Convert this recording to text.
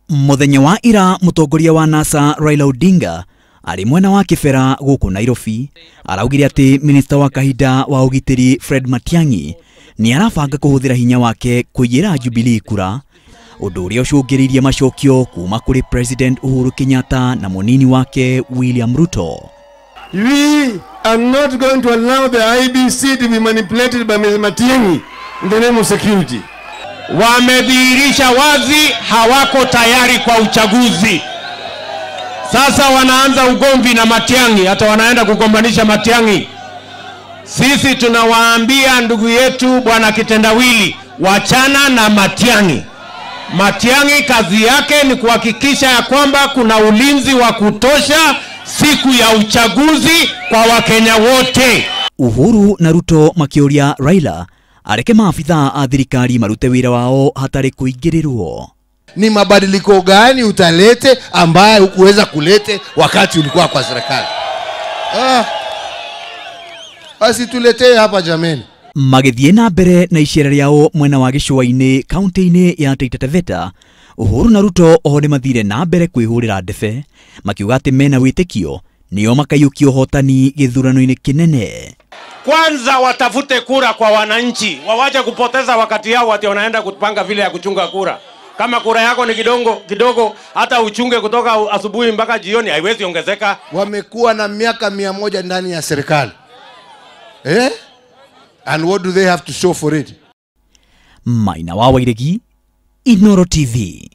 Muthenya wa ira mutongoria wa NASA Raila Odinga arĩ mwena wa Kibera gũkũ Nairobi araugire atĩ minista wa kahinda wa ũgitĩri Fred Matiang'i nĩ arabanga kũhũthĩra hinya wake kũiyĩra Jubilee kura, ũndũ ũrĩa ũcũngĩrĩirie macokio kuma kũrĩ President Uhuru Kenyatta na mũnini wake William Ruto. We are not going to allow the IEBC to be manipulated by Mr. Matiang'i in the name of security. Wamedhihirisha wazi hawako tayari kwa uchaguzi. Sasa wanaanza ugomvi na Matiang'i, hata wanaenda kugombanisha Matiang'i. Sisi tunawaambia ndugu yetu Bwana Kitendawili, wachana na Matiang'i. Matiang'i kazi yake ni kuhakikisha ya kwamba kuna ulinzi wa kutosha siku ya uchaguzi kwa Wakenya wote. Uhuru na Ruto makĩũria Raila areke maabithaa a thirikari marute wĩra wao hatarĩ kũingĩrĩrwo. Ni mabadiliko gani utalete ambaye hukuweza kulete wakati ulikuwa kwa serikali? Basi tuletee hapa jameni. Magĩthiĩ na mbere na icera rĩao mwena wa gĩcũa-inĩ kaunti-inĩ ya Taita Taveta, Uhuru na Ruto oho nĩmathire na mbere kwĩhũrĩra ndebe makiuga atĩ mena wĩtĩkio nĩo makaiyũkia ũhotani gĩthurano-inĩ kĩnene. Kwanza watafute kura kwa wananchi, wawache kupoteza wakati yao ati wanaenda kupanga vile ya kuchunga kura. Kama kura yako ni kidogo kidogo, hata uchunge kutoka asubuhi mpaka jioni haiwezi ongezeka. Wamekuwa na miaka 100 ndani ya serikali. And what do they have to show for it? Maina wa Wairegi, Inooro TV.